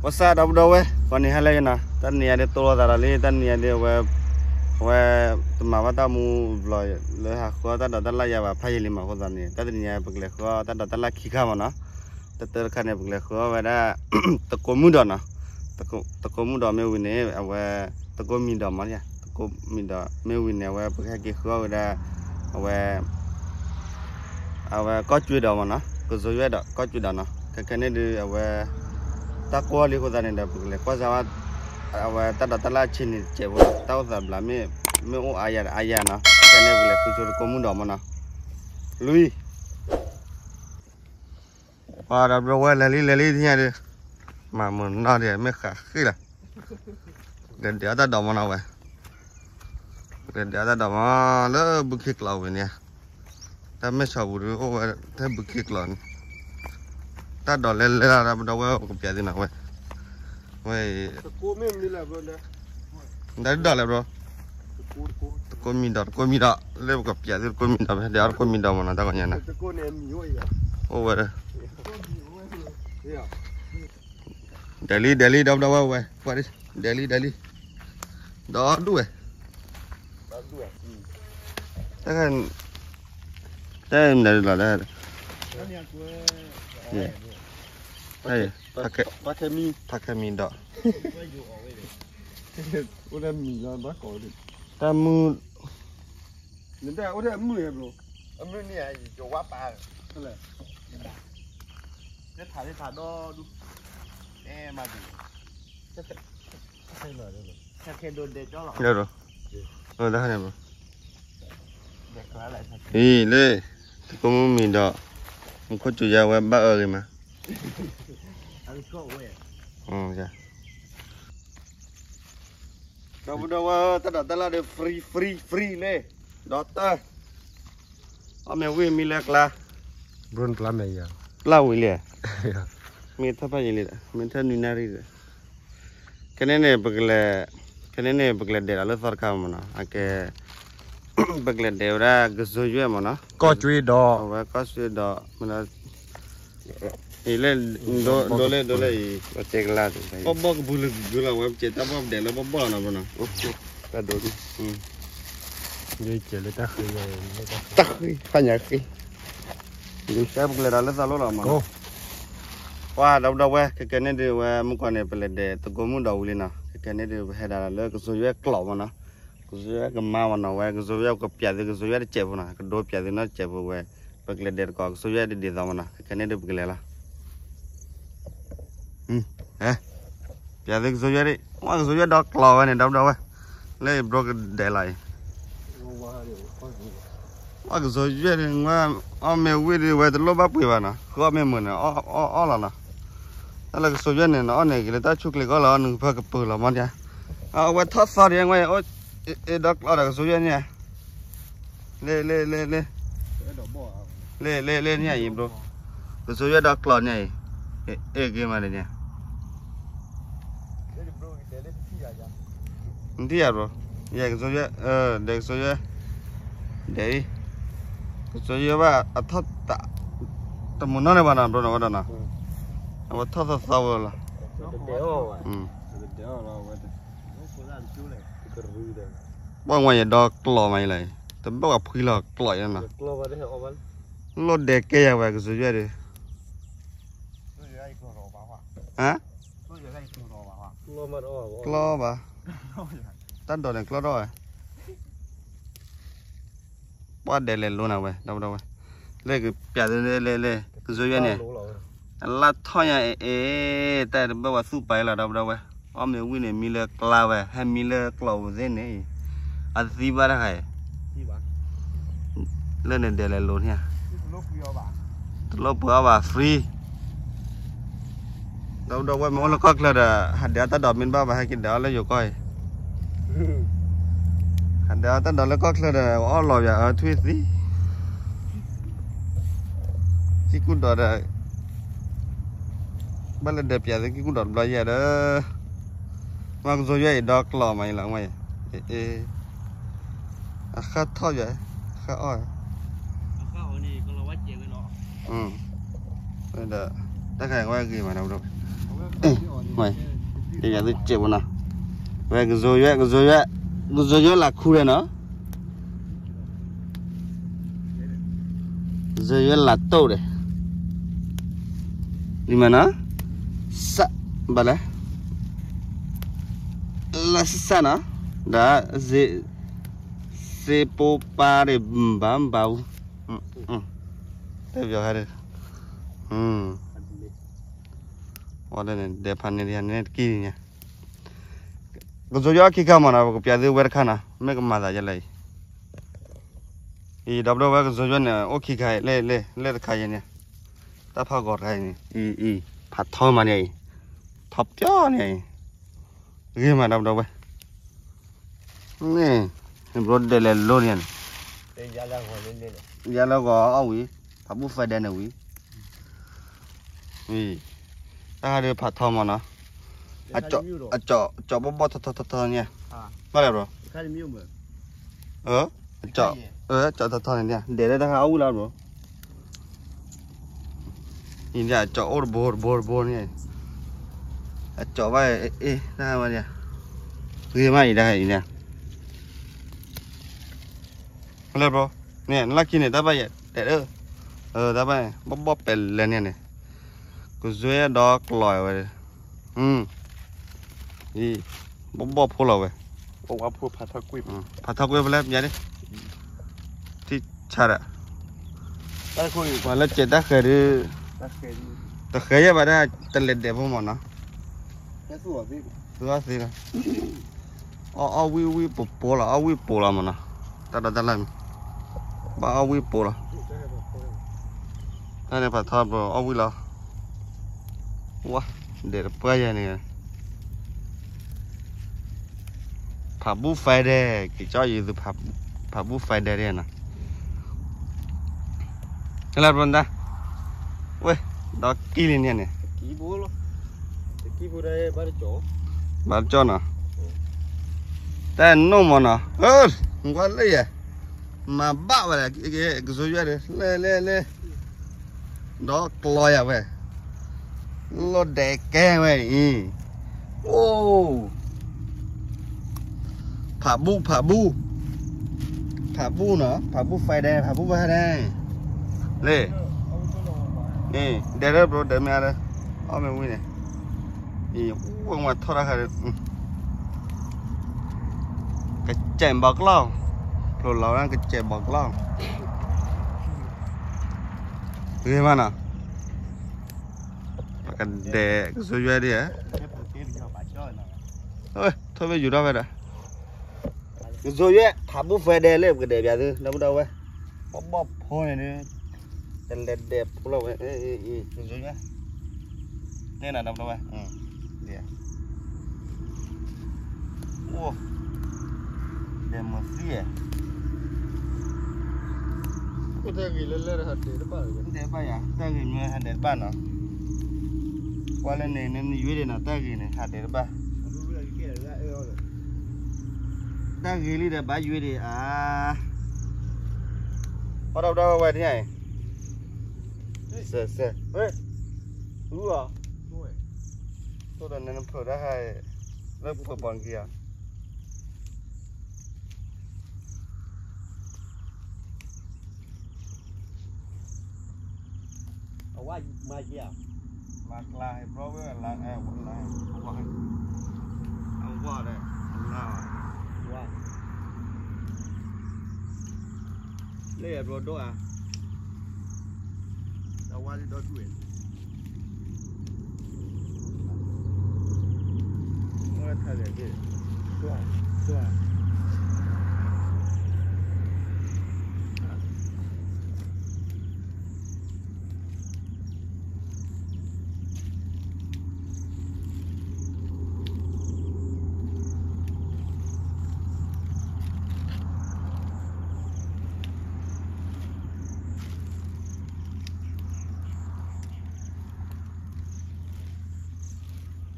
ဝဲစးဒီပုၢ်ဒီဝဲၢ် ပှၤန့ၣ်ဟဲလၢယနီၤ တၢ်တနံၤညါဒ်သိၣ်လိသးဒီးလံ တၢ်တနံၤညါဒ်အဝဲ အဝဲ တမၤဘၣ်တၢ်မူဘျီလၢဟးဃုအီၣ်တၢ်ဒိးတၢ်လၣ်ယၤဘၣ်ဖးယံာ်လံမးအဃိသတးန့ၣ် တၢ်တနံၤညါပကလဲၤဃုအီၣ်တၢ်ဒိးတၢ်လၣ်ခံခါမးနီၤ တၢ်တၢတခါန့ၣ် ပကလဲၤဃုအီၣ်ဝဲဒၣ် သကိးမုၢ်ဒီးနီၤ သကိးမုၢ်ဒီးမ့ၢ်ဝံၤန့ၣ် အဝဲ သကိးမံၤဒီးမး သကိးမံၤဒီးမ့ၢ်ဝံၤန့ၣ် အဝဲပကဟဲက့ၤဃုအီၣ်ဝဲဒၣ် အဝဲ အဝဲကီၢ်ကၠွ့ဒီးမးနီၤ ကစိၤယွဲၣ်ဒီးကီၢ်ကၠွ့ဒီးနီၤ ခဲခဲန့ၣ်ဒုးအဝဲ တၢ်ကိၢ်လံအဃိသတးန့ၣ်ဒီး ပကလဲၤကွၢ်စၢၤဝဲ အဝဲတၢ်ဒိးတၢ်လၣ်ဆံးန့ၣ်တစဲးဖိ တၢ်အိၣ်သးဘျးမ့ၢ် မ့ၢ်အိၣ်အါယၤဒီးအါယၤနီၤ ခဲခဲန့ၣ် ပကလဲၤဃုဆိသကိးမုၢ်ဒီးမးနီၤ လွံၢ် ပှၤဒီပုၢ်ဒီဝဲၢ်လဲၤလံလဲၤလံထံၣ်ညါဒီး မၤမုာ်နီၢ်ဒီး မ့ၢ်ဃးဃ့ၢ်လီၤ လဲၤဒဲးအီၣ်တၢ်ဒိးမးနီၤဝဲ လဲၤဒဲးအီၣ်တၢ်ဒိးမး လၢဘုခ့ကျိးဝံၤန့ၣ် တၢ်မဲၢ်ဆီပူၤဒုးအိၣ်ဝဲထဲဘုခ့ကျိးန့ၣ် တၢ်ဒိးလဲၤလဲၤလီၤဒီပုၢ်ဒီဝဲၢ် ပကပျးသုနီၤဝဲ ဝဲ တၢ်ဒိးလဲၤဘျီ သကိးမံၤဒီး သကိးမံၤဒီး လၢပကပျးသုသကိးမံၤဒီး ပဟဲဒဲးအီၣ်သကိးမံၤဒီးမးနီၤ တၢ်ဂီၤညါန့ၣ် အိၣ်ဝဲ ဒဲးလံ ဒဲးလံ ဒီပုၢ်ဒီဝဲၢ်ဝဲ ဒဲးလံ ဒဲးလံ ဒီဒူၣ်ဝဲ တၢ် တၢ်မနုၤလီၤ တၢ် ဖးခဲမံၤဒီး အိၣ်ဒီးမံၤလီၤ ဘၣ်ကိး တၢ်မုၢ် နတၢ်အိၣ်ထဲအမုၢ်ဘျီ အမုၢ်န့ၣ်ယဝါပာ် လၢထးလၢထးဒီဒူၣ် အဲမၤဒ် ခဲခဲဒိဒဲးကၠီလီၤ တၢ်န့ၣ်ဘျီ အံၤလၢ သကိးမုၢ်မံၤဒီး မူခိၣ်စူၤယါဝဲဘၣ်အၢဂ့ၤမး ဒီပုၢ်ဒီဝဲၢ် တၢ်ဒိးတၢ်လၣ်ဒီး free free free လံ ဒီးတၢ် အီၣ်မ့ၤဝံၤမံလၢကျါ ဘျီနပျၢ်မဲာ်ယၤ ပျၢ်ဝံၤလံ မ့ၢ်ထီၣ်ဖးယံာ်လံ မ့ၢ်ထီၣ်နွံနၣ်ရံၣ် ခဲန့ၣ်န့ၣ် ပကလဲၤ ခဲန့ၣ်န့ၣ် ပကလဲၤဒဲးလီၤလၢသီတခါမးနီၤ အကဲ ပကလဲၤဒဲးဝဲဒၣ်ကစိၤယွဲၣ်မးနီၤ ကီၢ်ကၠွ့ဒီး အဝဲကီၢ်ကၠွ့ဒီး မ့ၢ်လၢ အံၤလၢ ဒိလၢဒိလၢအံၤ ပှၤတဲကလါ ဘီၣ်ဘီၣ်ကပူၤလၢကဂုၤလီၤ အဝဲပစဲးတၢ်ဘီၣ်ပဒဲးလၢဘီၣ်ဘီၣ်လီၤနီၤ ဘျီနီၤ တၢ်ဒိ တၢ်ဃ့ ဖးညါဃ့ ဒုးစဲပကလဲၤဒီးလၢသီလိၣ်လီၤမး ပှၤဒီပုၢ်ဒီဝဲၢ် ခဲကဲန့ၣ်ဒုးဝဲမုၢ်ကီၢ်န့ၣ် ပလဲၤဒဲးသကိးမုၢ်ဒီးဝံၤလံနီၤ ခဲကဲန့ၣ်ဒုး ပဟဲဒၣ်လၢကစိၤယွဲၣ်ကျိးမးနီၤ ကစိၤယွဲၣ်ကမါမးနီၤ ဝဲကစိၤယွဲၣ်ကပျးသုကစိၤယွဲၣ်တစဲးဖိနီၤ ကဒိပျးသုနီတစဲးဖိဝဲ ပကလဲၤဒဲးသကိးကစိၤယွဲၣ်တဒ်သိးမးနီၤ ခဲကဲန့ၣ်ဒုးပကလဲၤလီၤ ပျးသုကစိၤယွဲၣ်ဒ် ဝဲကစိၤယွဲၣ်ဒီးကျိးဝဲန့ၣ် ဒီပုၢ်ဒီဝဲၢ် လၢယဘျီကဒဲးလီၤအံၤ ဝဲကစိၤယွဲၣ်န့ၣ် အီၣ်မ့ၤဝံၤဒ်ဝဲတလိၣ်ဘၣ်ပှ့ၤဘၣ်နီၤ ဃုအီၣ်မ့ၤမုာ်န့ၣ် အီၣ်လီၤနီၤ တၢ်လၢကစိၤယွဲၣ်န့ၣ် နအီၣ်န့ၣ်ဂ့ၤလၢတၢ်ဆူၣ်ချ့ကီၢ်လီၤ နကဖၢကပၢၤလီၤမးဒ် အဝဲထီၣ်သီဒ်ဝဲ အ့ၣ်ဒီးကျိးဒီးကစိၤယွဲၣ်န့ၣ် လ့ လ့ လ့ လ့ လ့ လ့ လ့ န့ၣ်အံၤဘျီ ကစိၤယွဲၣ်ဒီးကျိးန့ၣ်အံၤ အ့ၣ်ဂ့ၤမးဒ်န့ၣ် နထံၣ်ယၤဘျီ ယဲကစိၤယွဲၣ် ဒဲးကစိၤယွဲၣ် ဒဲးအံၤ ကစိၤယွဲၣ်ဘၣ်အထီၣ်သး တမုာ်နီၢ်န့ၣ်ဘၣ်နီၤ ဘျီနီၤဝဲဒီးနီၤ အဝဲထီၣ်သီသီဝဲလီၤ ပှၤဝဲယဲဒီးကျိးမးအံၤလီၤ တဘၣ်ပှၤဖှံလီၤကျိးယဲနီၤ လိၣ်ဒဲးကဲယၤဝဲကစိၤယွဲၣ်ဒီး ကျိးဘၣ် တၢ်ဒိးန့ၣ်ကျိးထီၣ်ဝဲ ပှၤဒဲးလဲၤလိၤနၤဝဲ ဒီပုၢ်ဒီဝဲၢ် လၢကပျးသုလၢလၢလၢ ကစိၤယွဲၣ်န့ၣ် အလၢထီၣ်ညါအ့ၣ်အ့ၣ် တၢ်တဘၣ်ပှၤသူၣ်ပာ်လီၤ ဒီပုၢ်ဒီဝဲၢ် အီၣ်မ့ၤဝံၤန့ၣ် မံလၢကျါဝဲ ဟဲမံလၢကျိးဝဲသ့ၣ်န့ၣ် အသံဘၣ်တခါအံၤ လၢန့ၣ်ဒဲးလဲၤလိၤန့ၣ် တလိၣ်ပှ့ၤအီၣ်ဘၣ် free ဒီပုၢ်ဒီဝဲၢ်မ့ၢ်အိၣ်လၢကီၢ်ချၢဒီး ဟးဒဲးအီၣ်တၢ်ဒိးမ့ၢ်တဘၣ်ဘၣ် ဟဲက့ၤဒဲးအီၣ်လၢယိၤကီၢ်အံၤ ဟးဒဲးအီၣ်တၢ်ဒိးလၢကီၢ်ချၢဒီး အီၣ်လီၤယၤအၢထွံၣ်သံ ကံၢ်ကူၣ်ဒီးဒီး ဘၣ်လၢဒဲးပျးသုကံၢ်ကူၣ်ဒီးတဘျီယဲၢ်ဒီး မ့ၢ်ကစိၤယွဲၣ်အံၤဒီးကျိးမးအံၤလီၤ မ့ၢ် အဃၣ်ထီၣ်ယၤ အဃၣ်အီၣ် ဒီး တၢ်ခါအံၤဝဲဂ့ၤမး ဒီပုၢ်ဒီဝဲၢ် ဝဲ ယသုစဲးဖိနီၤ, ဝဲကစိၤယွဲ ကစိၤယွဲ ကစိၤယွဲလၢခူဒဲးနီၤ, ကစိၤယွဲလၢတိၢ်ဒဲး, လံမနီၤ, စး ဘၣ်လဲၣ်, လၢစးနီၤ, ဒီး စ့ စ့ပိပၤဒဲး ဘၣ်ဘၣ်အူ, တဲပယီၤခါဒဲး, ဝဲဒၣ်န့ၣ် ဒဲးဖးန့ၣ် ဒ်န့ၣ်တကံၢ်န့ၣ်, ကစိၤယွဲအိၣ်ခံခါမးနီၤ, ပကပျးသုဝဲတခါနီၤ, မ့ၢ်ကမၤသးယဲလဲၣ်အံၤ, အံၤ ဒီပုၢ်ဒီဝဲၢ် ကစိၤယွဲန့ၣ် အိၣ်ခံခါအံၤ လဲၣ်လဲၣ်လဲၣ်တခါယဲန့ၣ်, တၢ်ဖးဂီၤတခါအံၤန့ၣ် အံၤ အံၤ ဖးထီမးန့ၣ်အံၤ, ထီပျီန့ၣ်အံၤ, ဂ့ၤမး ဒီပုၢ်ဒီဝဲၢ် န့ၣ် ဘျီဒဲးလဲၤလိန့ၣ်, ယါလၢဂီၤအီၣ်ဝံၤ, ဖးဘူၣ် fiber န့ၣ်ဝံၤ, တၢ်ဟးဒုးဖးထီမးနီၤ, အကၠီဘီၣ်ဘီၣ်ထီထီထီထီန့ၣ်, ဘၣ်လဲၣ်ဘျီ, ကၠီထီထီန့ၣ် ဒဲးလၢတၢ်ဟးအီၣ်ဝံၤလီၤဘျီ အံၤန့ၣ် အကၠီအိၣ်တဘိတဘိတဘိန့ၣ်, အကၠီဘၣ်အ့ၣ် တၢ်ဝဲန့ၣ်, ဂ့ၤမးအံၤတၢ်အံၤန့ၣ်, လၢဘျီ, န့ၣ် နလၢခံန့ၣ် တၢ်ဘၣ်ယဲ တဲဒၢ, တၢ်ဘၣ်န့ၣ် ဘီၣ်ဘီၣ်ပဲာ်လဲၣ်န့ၣ်န့ၣ်, ကစွဲဒီးကျီၢ်ဝဲ, အံၤ ဘီၣ်ဘီၣ်ဖိလီၤဝဲ, ဖးထီကွံာ်ဖဲလဲၣ် ပျဲဒၣ်, ထံဆါဒၣ်, ပှၤလၢကဲးတၢ်ဃဲၤဒုး, တဃဲၤယဲၢ်ဘၣ်ဒၣ် တလဲၤဒဲးဖိမးနီၤ, သုအီၣ်သ့လီၤ, အီၣ်အီၣ်ဝံၣ်ဝံၣ်ပိာ်ပိာ်လီၤ အီၣ်ဝံၣ်ပိာ်လီၤမးနီၤ, တၢ်ဒီးတၢ်လၢ်မံၤ, ဘၣ်အီၣ်ဝံၣ်ပိာ်လီၤ, တၢ်န့ၣ်ဖးထီဘျီအီၣ်ဝံၣ်လီၤ, ဝါ, ဒဲးတပှၢ်ယဲန့ၣ် ဖးဘူၣ် fiber က့ၤကၠီယသု ဖးဘူၣ် fiber ဒဲးနီၤ, လၢဘျီတၢ်, ဝဲ, ဒီးကံၢ်လံန့ၣ်န့ၣ်, ဘၣ်တကၠီနီၤ, တၢ်နိၣ်မးနီၤ, နကွၢ်လၢယဲ, မၤဘၣ်ဝဲဒၣ် ကစိယွဲၢ်ဒီး လဲၤလဲၤလဲၤ ဒီးကျီယၤဝဲ, လီၤဒဲးကဲဝဲအံၤ, အိၣ်, ဖးဘူၣ် ဖးဘူၣ်, ဖးဘူၣ်နီၤ ဖးဘူၣ် fiber ဒဲး ဖးဘူၣ် fiber ဒဲး, လ့, ဒဲးလၢဘျီဒဲးမ့ၢ်အါလၢ, အီၣ်မ့ၢ်ဝံၤန့ၣ်, အံၤ အိၣ်ဝဲထီၣ်တၢ်ဃါဒီး ကစဲးဘီကျီၢ်, ဖျိလီၤဝဲဒၣ်ကစဲးဘီကျီၢ်, ဂ့ၤမးနီၤ, ပကဒဲးကစိယွဲၢ်ဒ်ဧါ, ထိၣ်ဖဲယူၤထီၣ်ဖဲဒီး, ကစိယွဲၢ် ဖးဘူၣ် fiber ဒဲးလၢပကဒဲးပၠးသု ဒီပုၢ်ဒီဝဲၢ်, ဘီၣ်ဘီၣ်ဖိန့ၣ်ဒုး တလဲၤဒဲးဖိလီၤဝဲ, ကစိယွဲၢ် န့ၣ်နီၤ ဒီပုၢ်ဒီဝဲၢ်, အိၣ်, ဒဲးမုၢ်သံဧါ, တၢ်ဂ့ၤလၢလၢဟးဒဲးတဘၣ်, ဒဲးဘၣ်ယၤ တၢ်ဂ့ၤမ့ၢ်ဟးဒဲးတဘၣ်နီၤ, ကွၢ်လၢန့ၣ် နယွ့ဒံးနီၤ တၢ်ဂ့ၤန့ၣ် ဟးဒဲးတဘၣ်, တၢ်ဂ့ၤလံဒီးဘၣ်ယွ့ဒံးဧါ, ပှၤဒီပုၢ်ဒီဝဲၢ်တညါအံၤ, စဲးစဲး, ဝဲ, အူအီၤ, သိၣ်ဒီးနနဖုးတၢ်ဟဲ, လၢဖုးပှၤက့ၤဧါ အဝဲမၤယၤ, မၤကျါ ဟဲဘျီဝဲလၢ, အဝဲ, အဝဲဒီး, လၢ, လၢယဘျီဒိၣ်ဧါ, အဝဲဒီးဒိၣ်ဝဲ ပှၤ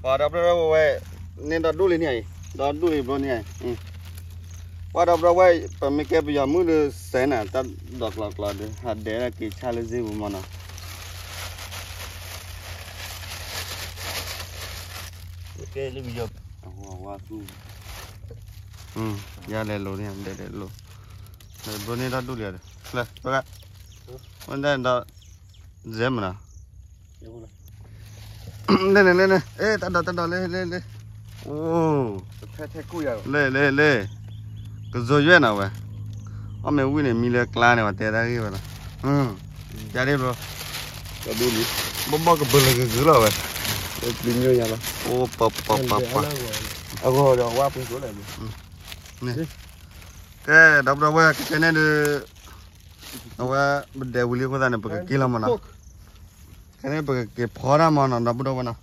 ဒီပုၢ်ဒီဝဲၢ်, န့ၣ်ဒီဒူၣ်လံန့ၣ်အံၤ, ဒီဒူၣ်လံဘျီန့ၣ်အံၤ, ပှၤဒီပုၢ်ဒီဝဲၢ် ပမ့ၢ်ကဲပယီၤမုၣ်ဒီးစဲးနၤ တၢ်ဒိးကျီကျီဒီး ဟးဒဲးလၢက့ၤဆါလၢစ့ပူၤမးနီၤ. လၢ ယလဲၤလိၤန့ၣ် ဒဲးလဲၤလိၤ, ဘျီန့ၣ်တၢ်ဒူၣ်လံဒီး လၢ ပဂၤ, ဝဲဒၣ်ဒီး ဇဲမနီၤ, လဲၤန့ၣ်လဲၤန့ၣ် အဲ တၢ်ဒီးတၢ်ဒီးလဲၤလဲၤလဲၤ, အိ လဲၤလဲၤလဲၤ, ကစိၤယွဲၢ်နီၤဝဲ, အီၣ်မ့ၢ်ဝံၣ်န့ၣ် မံလၢကျါန့ၣ် ပှၤတဲတၢ်ဂ့ၢ်ဝဲလီၤ, ယၤဒ်ဘျီ ဘီဘီကဘၢလၢဂ့ၤဂ့ၤလီၤဝဲ, အိပပပပ, အဂီၢ်ဒီးဝါပှ့ၤကျိလဲၣ်, ကဲ ဒီပုၢ်ဒီဝဲၢ် ကတဲန့ၣ်ဒီး အဝဲ ပဒဲးဝံၤလံအဃိသတးန့ၣ် ပကက့ၤလီၤမးနီၤ, ကဲန့ၣ် ပကက့ၤဖီတၢ်မးနီၤ ဒီပုၢ်ဒီဝဲၢ်နီၤ,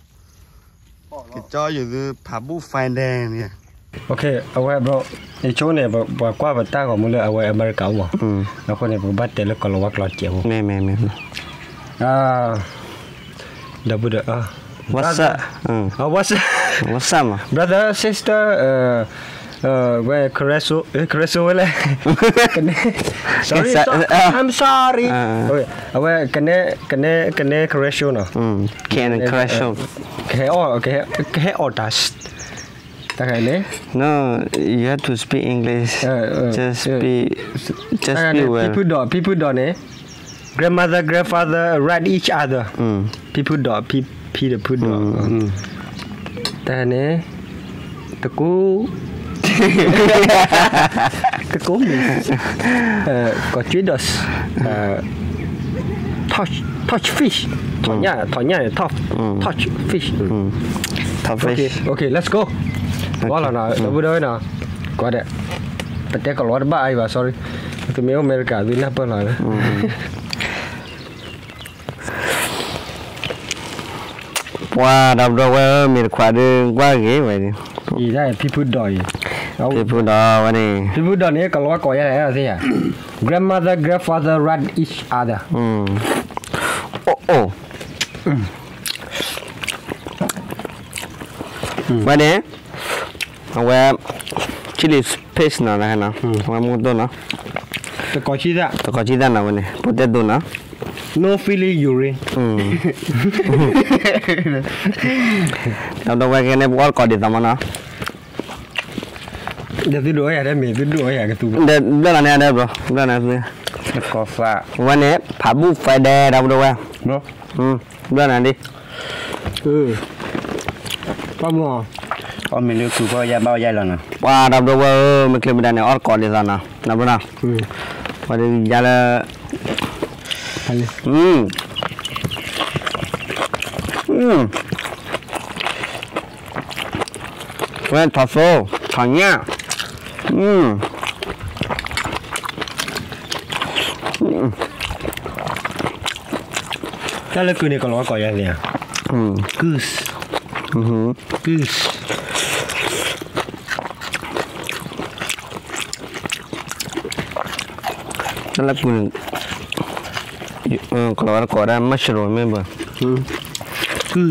ကကၠီယုာ်သုဖးဘူၣ် fine dining န့ၣ်, အဝဲ bro ယဆိန့ၣ် ပှၤကွၢ်ပတၢ်ဂီၤမူလၢအဝဲအမဲရကၤအိၣ်မး, အဃိန့ၣ် ပကဘၣ်တဲလၢကီၤလၤဝါကျိာ်စဲးဖိ, မ့ၢ် မ့ၢ် မ့ၢ် ဒီပုၢ်ဒီဝဲၢ် What's up? What's up? မး brother sister, ဝဲ ကရဲစိဝဲလဲၣ်, sorry, I'm sorry, အဝဲ ကနဲ ကနဲ ကနဲ ကရဲစိနီၤ, ကဟဲအီၣ် ကဟဲအီၣ်တၢ် တၢ်ခါန့ၣ် No, you have to speak English. Just speak, just speak well. ဖံဖုဒီး ဖံဖုဒီးန့ၣ် grandmother grandfather ride each other. ဖံဖုဒီး ဖံ ဖံဒီးဖုဒီး တၢ်ခါန့ၣ် တကိ တကိမံၤ ကီၢ်ကၠ့ဒီး touch fish, ထီၣ်ညၣ် ထီၣ်ညၣ်န့ၣ် touch fish. Okay, let's go. ဝါလီၤနီၤ ဒီပုၢ်ဒီဝဲၢ်နီၤ, ကွၢ်ဒီး ပတဲကီၤလၤဝါတဘၣ်အါအံၤဘၣ် sorry, သုမ့ၢ်အိၣ်အမဲရကၤ သုနၢ်ပၢၢ်လီၤလၢ ပှၤဒီပုၢ်ဒီဝဲၢ်ဧၢ မ့ၢ်တခွးဒီးကွၢ်ဂ့ၤဝဲဒၣ်, ဖံဖုဒီးအံၤ, ဖံဖုဒီးဝဲန့ၣ်, ဖံဖုဒီးန့ၣ် ကီၤလၤဝါကိးယါလဲၣ် အဲၣ်ဒိးသ့ၣ်ညါ, grandmother grandfather ride each other. အိၣ်အိၣ် ဝဲန့ၣ် အဝဲ chili paste နီၤ အဝဲမူဒိၣ်နီၤ, တကိးဆံသၣ် တကိးဆံသၣ်နီၤ ဝဲန့ၣ် potato နီၤ, no feeling urine. ဒီပုၢ်ဒီဝဲၢ် ခဲန့ၣ် ပအီၣ်တကိးဒ်သိးမးနီၤ, ဒီးသုဒိၣ်အီၣ်ယၤ ဒီးမ့ၢ်သုဒိၣ်အီၣ်ယၤကသူ, ဘျီလီၤန့ၣ် ဒီးဘျီ ဘျီန့ၣ်သု, ဝဲန့ၣ် ဖးဘူၣ် fine dining ဒီပုၢ်ဒီဝဲၢ်, ဘျီန့ၣ်ဒ် ပှၤမ့ၢ်လၢကူၣ်ကီၢ်ယါဘၣ်ယါလီၤနီၤ, ပှၤဒီပုၢ်ဒီဝဲၢ်ဧၢ မ့ၢ်ချ့မ့ၢ်ဒၣ်န့ၣ် အီၣ်တကိးဒ်သိးနီၤ ဒီပုၢ်နီၤ, ပှၤဒုးယါလၢ ဝဲထီၣ်သိ ထီၣ်ညၣ်, တၢ်လၢကုၢ်န့ၣ် ကီၤလၤဝါကိးယါသ့ၣ်ဧါ, ကုၢ်, ကုၢ် တၢ်လၢကုၢ်န့ၣ် ကီၤလၤဝါတကိးဒၣ် mushroom မ့ၢ်ဘၣ်, ကုၢ်,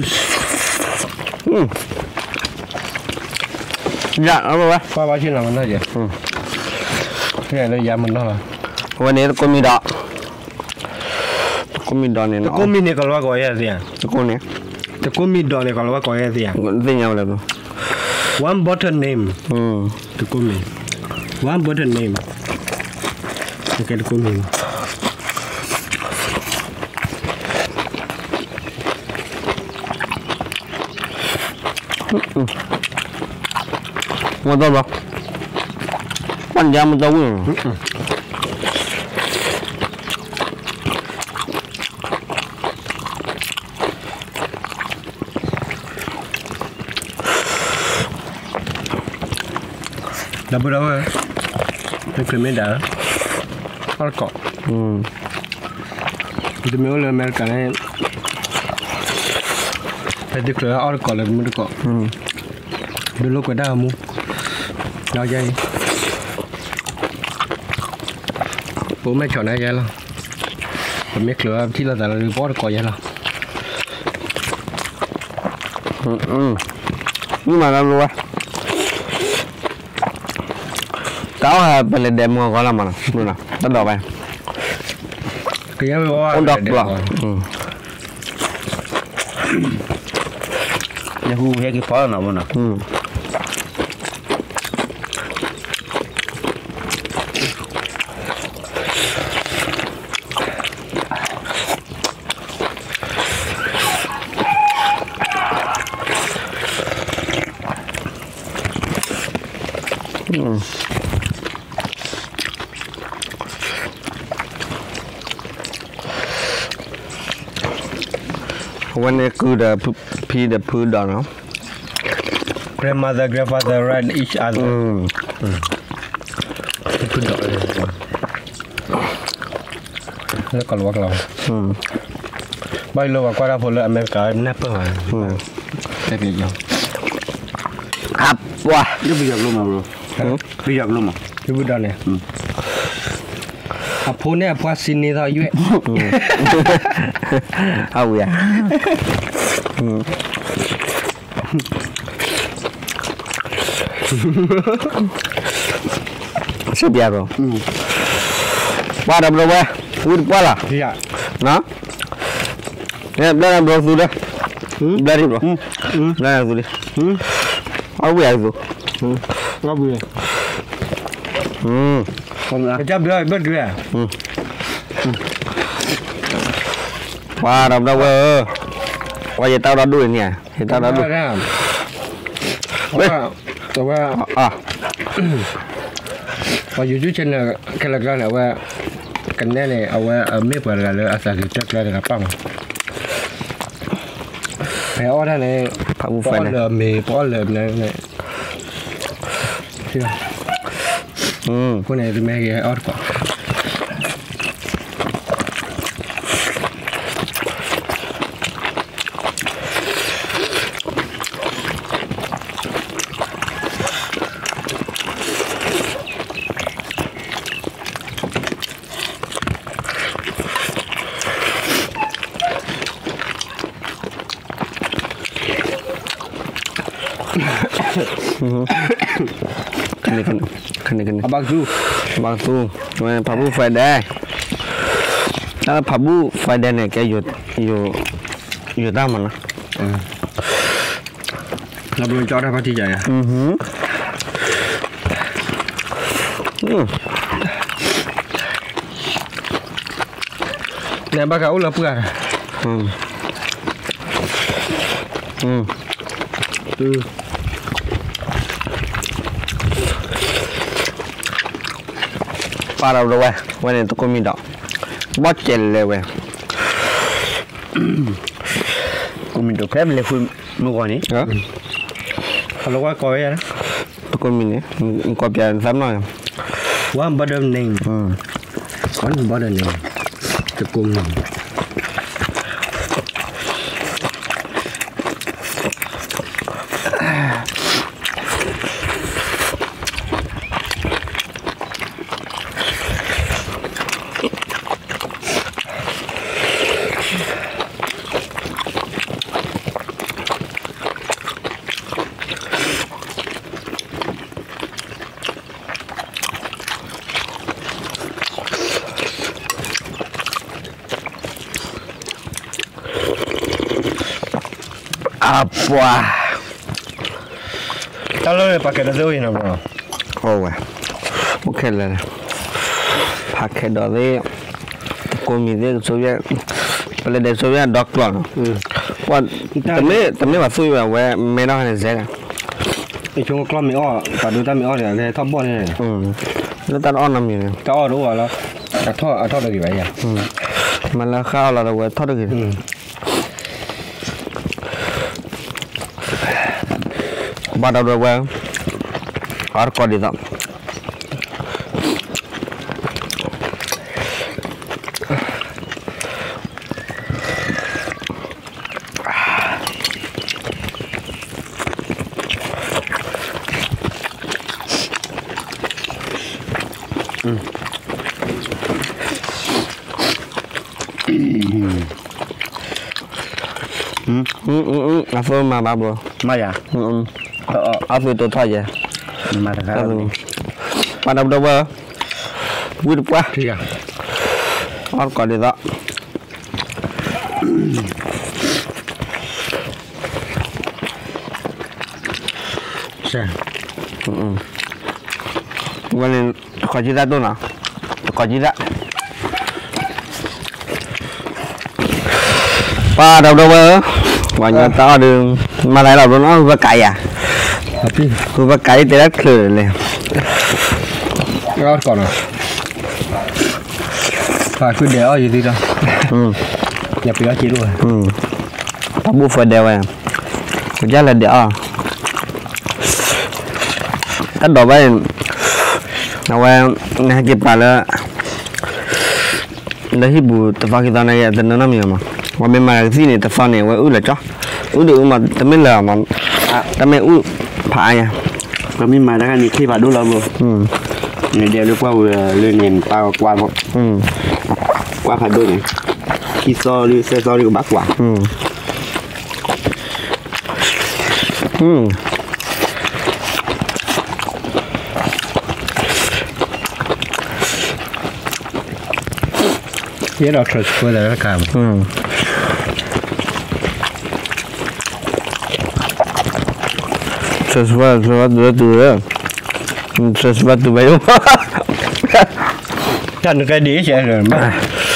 ယၤအဝဲ, ကွၢ်ဘၣ်ဆ့ၣ်နီၤမနီၤယဲ, လၢယၤမနီၤလီၤ, အဝဲန့ၣ် တကိးမံၤဒီး တကိးမံၤဒီးန့ၣ်, တကိးမံၤန့ၣ် ကီၤလၤဝါကိးယါသ့ၣ်ဧါ, တကိးန့ၣ်, တကိးမံၤဒီးန့ၣ် ကီၤလၤဝါကိးယါသ့ၣ်ဧါ, သ့ၣ်ညါဝဲလဲၣ်, one bottle name, တကိးမံၤ, one bottle name, ကဲတကိးမံၤ မ့ၢ်တဘျီ, ပှၢ်ယါမ့ၢ်တဝံၣ်, ဒီပုၢ်ဒီဝဲၢ်, ပချုးမ့ၢ်ဒၣ်, အီၣ်တကိး, ပတမ့ၢ်အိၣ်လၢအမဲရကၤန့ၣ်, ပသုချုးအီၣ်တကိးလၢပမ့ၢ်တကိး, ဒုးလိာ်ကွဲတၢ်ဂီၤမူ, ဒီးယဲအံၤ, ပအိၣ်မဲာ်ဆီးန့ၣ်ယဲလီၤ, ပမ့ၢ်ချုးအီၣ်ထံၣ်လိာ်သးလၢပအီၣ်တကိးယဲလီၤ. မ့ၢ်မၤလၢလီၤဝဲ, တၢ်အီၣ်ဟဲပလဲၤဒဲးမုၢ်အဂီၢ်လီၤမးနီၤ, တၢ်ဒိးဝဲ, ကယဲၢ်ဝဲအီၣ်ဒီးကျီၢ်, ကယဲၢ်ဝဲအီၣ်ဒီးကျီၢ်, နဟူဟဲက့ၤဖီနီၤမနီၤ. အဝဲန့ၣ်ကုၢ်ဒီးဖံဒီးဖုဒီးနီၤ. Grandmother, grandfather ride each other. ဖုဒီး လၢကီၢ်လီၤဝါကျိာ်, ဘၣ်ယိၣ်လၢပှၤကွၢ်တၢ်ဖိလၢအမဲရကၤနၢ်ပၢၢ်ဘၣ်, တဲပယီၤ, အပှၤ, ပယီၤကျိာ်မး, ပယီၤကျိာ်မး, ဖုဒီးန့ၣ် အဖိန့ၣ်အပှၤစံးန့ၢ်သီယွဲၢ်, အဝံၤဧါ. စံးပျါဘျီ, ပှၤဒီးဘျီဝဲ, ဝံတပှၢ်လီၤ, ဘျါဒီးဘျီသူဒီး, ဘျါဒီးဘျီ, ဘျါဒီးသူဒီး, အဝံၤဧါသူ, ပှၤဒီးဘျီဝဲဧၢ, ပှၤယတၢ်ဒီဒူၣ်န့ၣ်ဧါ, ယတၢ်ဒီဒူၣ်, အဝဲ ပှၤ YouTube channel ခဲလၢာ်ကျါန့ၣ် အဝဲ ကနဲန့ၣ် အဝဲအမ့ၢ်ပှၤတဂၤလၢအသးကံၢ်တၢ်ကျါတဂၤပၣ်မး, ဖဲအီၣ်တၢ်န့ၣ် ပအီၣ်လၢအမ့ၤ ပအီၣ်လၢအမ့ၤန့ၣ်, အဃိန့ၣ် တမ့ၢ်ဟဲအီၣ်တကိး ဘၣ်သူ, ဖးဘူၣ် Friday, တၢ်လၢဖးဘူၣ် Friday န့ၣ် ကဲ ယိၤတၢ်မးနီၤ, လၢဘျီကၠီတၢ်ဖါတံၢ်ယၤယၤ, န့ၣ်ဘၣ်ကအိၣ်လၢပှၢ်, ပၢ်ဒီးဝဲ, ဝဲန့ၣ်တကိးမံၤဒီး, ဘီၣ်ကဲလဲၤဝဲ, ကိးမံၤဒိးဖဲလဲၤဃုမုၢ်ဂီၤန့ၣ်, ဟလီၤဝဲကိးဝဲယၤ, တကိးမံၤန့ၣ်, ကိးပျးသးမနီၤ, one bottle name, one bottle name, တကိးမံၤ အပှၤ, တၢ်လၢပှၤကဲဒီးသ့ၣ်အိၣ်အံၤနီၤ, အိၣ်ဝဲ, အိၣ်ခဲလၢာ်, ဖးခဲဒီးသ့ၣ်, ကိးမံၤသ့ၣ်ကဆိဝဲ, ပလဲၤဒဲးဆိဝဲဒီကျီၢ်နီၤ, တမ့ၢ်ဘၣ်သူဝဲဝဲမဲထီၣ်န့ၣ်စဲး, ဆိကျီၢ်မ့ၢ်အီၣ်, ပှၤဒိတၢ်မ့ၢ်အီၣ်န့ၣ် အကဟဲထီၣ်ဘီၣ်န့ၣ်, လၢတၢ်တအီၣ်နီတမံၤန့ၣ်, တၢ်အီၣ်တအိၣ်လီၤ, အထီၣ်အထီၣ်တဂ့ၤဘၣ်ယၤ, မၤလၢဃါအီၤလီၤဒီးဝဲထီၣ်တဂ့ၤ, ဘၣ်ဒီးဝဲ, အီၣ်တကိးဒ်သိး အသိမၤဘၣ်ဘိ, မၤယၤ, အသိတိထီၣ်ယဲ, မၤတဂၤ, ပှၤဒီးဝဲ, ဝံတပှၢ်, အီၣ်တကိးဒ်သိး အ ဝဲန့ၣ် တကိးကံသၣ်တိၢ်နီၤ, တကိးကံသၣ်, ပှၤဒီပုၢ်ဒီဝဲၢ်ဧၢ, ပှၤညီတၢ်အီၣ်ဒုး မၤသးလီၤဘျီနီၤ, ဝဲကးယၤ, ဝဲကးယၤတဲဒၣ်ချုးလဲၣ်, ပှၤဃုဒဲးအီၣ်ယၤသံဒီး, ယပှ့ၤအီၣ်က့ၤလိာ်, ပှၤဘူၣ်ဖၢဒဲးဝဲ, ပကလဲၤဒဲးအီၣ် တၢ်ဒိးဘၣ်အံၤ, အဝဲ နဟဲက့ၤပာ်လၢ လၢဟံၣ်ပူၤတသီခံသီန့ၣ် တနၢနီတမံၤမး, ပှၤမ့ၢ်မၤကသံၣ်န့ၣ် တသီန့ၣ် အဝဲအုၣ်လၢကၠီ, အုၣ်ဒုးအုၣ်မး တမ့ၢ်လၢၤမး, တၢ်မ့ၢ်အုၣ်ဖးအါညါ, ပှၤမ့ၢ်မၤတၢ်ခါန့ၣ် ချ့ဖးဒိၣ်လီၤဘိ, နဒဲးလၢပှၢ်ဝဲလၢန့ၣ် ပာ်ကွၢ်ဖိ, ကွၢ်ဖးဒိၣ်န့ၣ်, ခံသီဒုး သၢသီဒုးကဘၣ်ကွၢ် ယဲဒီး transfer တခါ, transfer တုၤလၢတုၤလၢ, transfer တုၤဘၣ်ယိၣ်, တၢ်နကဲဒ်အံၤ,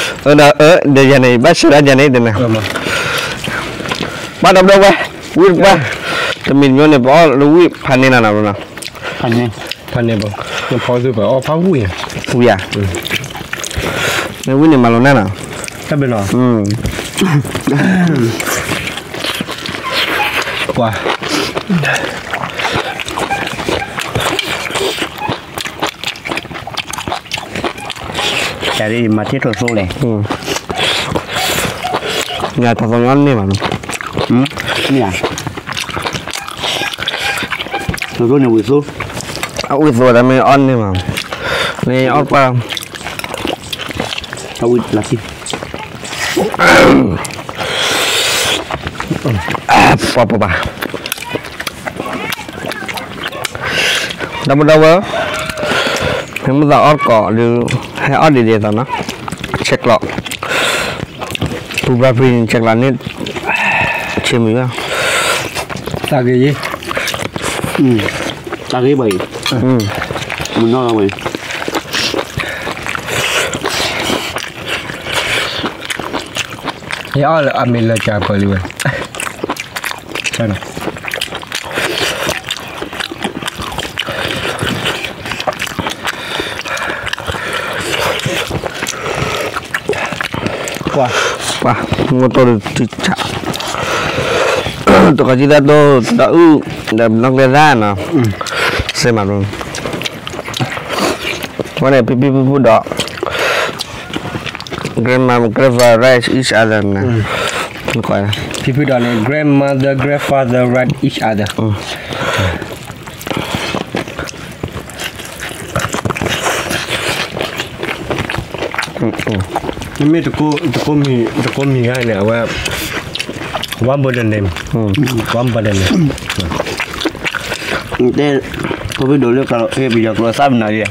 အၢ ဒီးအၢ ဒီးယၤန့ၣ် ဘၣ်ဆၢဒၣ်ယၤန့ၣ်တနၤ, ပှၤဒီပုၢ်ဒီဝဲၢ်, ဝံၢ်တပှၢ်, တမံၤတမံၤန့ၣ် ပအီၣ်လၢဝံၢ်ဖးန့ၢ်နၤနီၤ, ဖးန့ၢ်, ဖးန့ၢ်ဘၣ်, ဖီသုပအီၣ်ဖးဝံၢ်ဧါ, ဝံၢ်ဧါ, မ့ၢ်ဝံၢ်န့ၣ်မၤလိာ်နၤနီၤ, တၢ်ဘျုးနီၤ, ပှၤ တၢ်ဒ်မၤထံၣ်ထိၣ်သိလဲၣ်, ညါထီၣ်သီညါန့ၢ်ဘၣ်နီၤ, မ့ၢ်ဧါ, ထိၣ်သိန့ၣ်ဝံၣ်သိ, အဝံၣ်သိတၢ်မ့ၢ်အီၣ်န့ၢ်ဘၣ်, မ့ၢ်အီၣ်ပှၢ်, အဝံၣ်လၢခံ ပှၤပှၤပှၤ, ဒီပုၢ်ဒီဝဲၢ်, ဟဲမုၢ်သးအီၣ်တကိးဒုး, ဟဲအီၣ်ဒ်ဒ်သိးနီၤ, ဆဲးကျိး, ပူၤဘျီဖံဆဲးကျိးန့ၣ်, ဆ့မုၢ်ဘၣ်, သးဂ့ၤယ့, သးဂ့ၤဘၣ်အံၤ, မုၢ်နီၢ်လီၤဝဲ ယအီၣ်လၢအမ့ၢ်လၢကၢ်ပၢၢ်လံဝဲ, ပှၤ, ပှၤ, မူတိၢ်တထံဆး, တကီၤကံသၣ်တိၢ်တအုၣ်, ဒီးနီၢ်ကျဲသၣ်နီၤ, စ့မး, ဝဲန့ၣ် ဖံဖံဖုဖုဒီး grandma grandpa right each other န့ၣ်, grandmother grandfather right each other. မ့မ့ၢ်တကိးမံၤဂၤန့ၣ် အဝဲ one body name, one body name. တဲ ဖိဖုဒိၣ်လၢကလီၤ ပယီၤကျိာ်သးပနၤယဲ,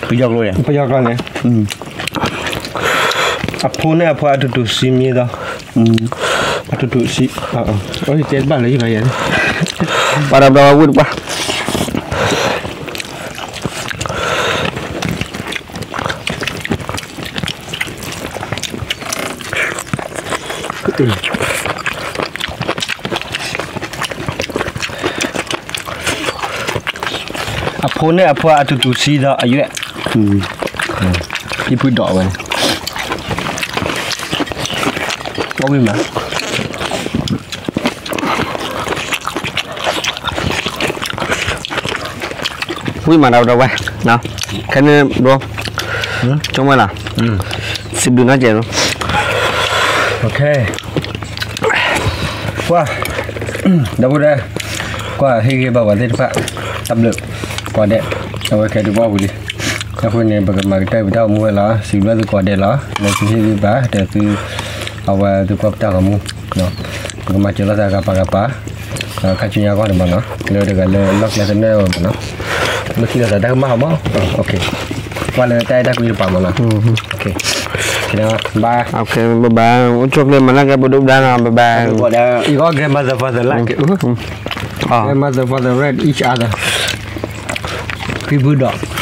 ပယီၤကျိာ်န့ၣ်, အဖိန့ၣ်အဖိအတူတူစံမံၤဒီး, အတူတူစံ, တဲတဘၣ်လၢယဘၣ်ယဲ, ပှၤဒီးဘျီဝဲဝံၢ်တပှၢ် အဖိန့ၣ်အဖိအတူတူစံဒီးအယွဲၢ်, ဖံဖုဒိၣ်ဝဲ, အီၣ်ဝံၣ်မး ဝံၣ်မးဒီးဝဲ, ခဲန့ၣ်ဘျီ, ဆိကမိၣ်လီၤ, စံးဘျုးနီၢ်ကဲးလီၤ, ကွၢ်, ဒီပုၢ်ဒီဝဲၢ်, ကွၢ်ဟ့ၣ်ဂံၢ်ဘါပှၤသ့ၣ်တဖၣ်, တၢ်ဘျုး, ကိးဂၤဒဲး, အဝဲခဲဒုးပအီၣ်ဝံၤလံ, အဃိန့ၣ် ပကမၤကတၢၢ်ပတၢ်အိၣ်မူဝဲလီၤ, စံးဘျုးသုကိးဂၤဒဲးလီၤ, လၢသုဟ့ၣ်ဂံၢ်ဘါ ဒီးသု အဝဲသုကွၢ်ပတၢ်ဂီၤမူ, ပကမၤစၢၤလိာ်သးဂၤပာ်ဂၤပာ်, ခါဆူညါဂီၢ်န့ၣ်မးနီၤ, လၢတဂၤလၢလီၢ်ကျဲသနၢၣ်ဝဲမးနီၤ, လၢခံလိာ်သးတၢ်ကမၣ်ဟီမး, ကွၢ်လၢတၢ်အဲၣ်တၢ်ကွံတပၤမးနီၤ, bye, bye, အိၣ်ဆူၣ်ချ့မၤနၢ်ကဲပဒိၣ်ပဒါနီၤ, bye bye, အံၤဂီၢ် grandmother father လၢက့ၤ Grandmother, father, red each other. ဖံဖုဒီး